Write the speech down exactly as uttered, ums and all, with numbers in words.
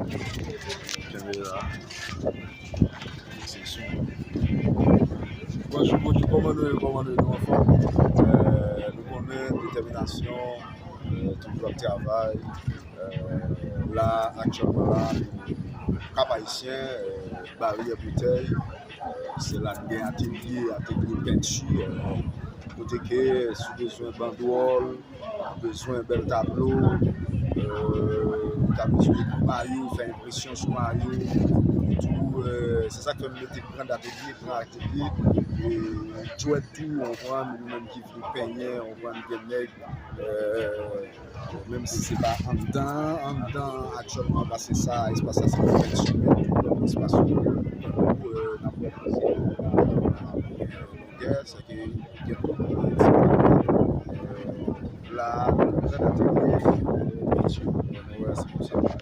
Kenbe la. Se sou. Bonjou, bonjou, kòman nou ye, kòman nou ye, nou anfòm? Eh, nou konnen detèminasyon, eh, toujou ap travay. Eh, la, aktyèlman la, Kap Ayisyen, eh, Baryè Boutèy, eh, se la n gen atelye, atelye penti, eh, kote ke si w bezwen bandwòl, bezwen bèl tablo, eh, ou ta bezwen ekri mayo, fè enpresyon sou mayo, tou, eh, se sa k fè m mete gran atelye, gran atelye, e djwèt tou, ou konprann, ou menm ki vle penyen, ou konprann, gen nèg, eh, menm si se pa anndan, anndan aktyèlman, paske sa, espas la se pou fè sou mèt, espas yo, tankou, eh, n ap wè longè, se ke gen tout moun la, gran atelye, eh, penti, nou wè, se pou sa.